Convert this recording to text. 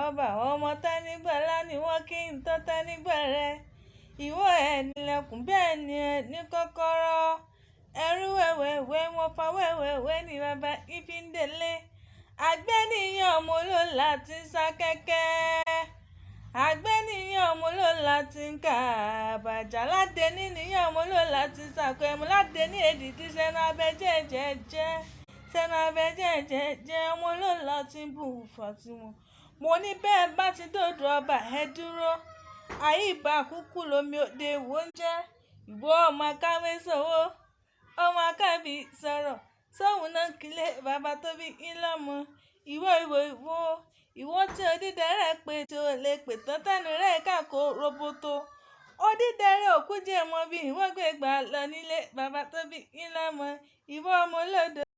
Ọba. Ọmọ Tẹ́nígbàlá ni wọ́n kí n tó Tẹ́nígbàrẹ́. Ìwọ ẹ̀ nílẹ̀kùn, bẹ́ẹ̀ ni ẹ ní kọ́kọ́rọ́. Ẹrú wẹ́wẹ́wẹ́ wọn fa wẹ́wẹ́wẹ́ ní bàbá ìfíndélé. Àgbẹ̀niyàn ọmọ olóòlà ti ń sá kẹ́kẹ́. Àgbẹ̀niyàn ọmọ olóòlà ti ń kà àbàjá ládé níníyàn ọmọ olóòlà ti ń sàkó ẹmu ládé ní èdìdí sẹ́nu abẹ jẹ́jẹ́jẹ́. Sẹ́nu abẹ jẹ́jẹ́jẹ́ ọmọ olóòlà ti ń bù fàtiwọn. Mo ní bẹ́ẹ̀ bá ti dòdò ọba ẹ dúró. Àyíbá kúkú lomi òde wo ń jẹ́. Ìwọ ọmọ akáwé sowó. Ọmọ akábí sọ̀rọ̀. Sóhun náà kílé bàbá tó bí yín lọ́mọ. Ìwọ ìwọ ìwọ. Ìwọ tí odídẹrẹ́ pé tí o lè pè tán tẹnu rẹ̀ kákò roboto. Odídẹrẹ́ ò kú jẹ́ mọ bí ìwọ gbé gbà lọ nílé bàbá tó bí yín lọ́mọ. Ìwọ ọmọ olódò.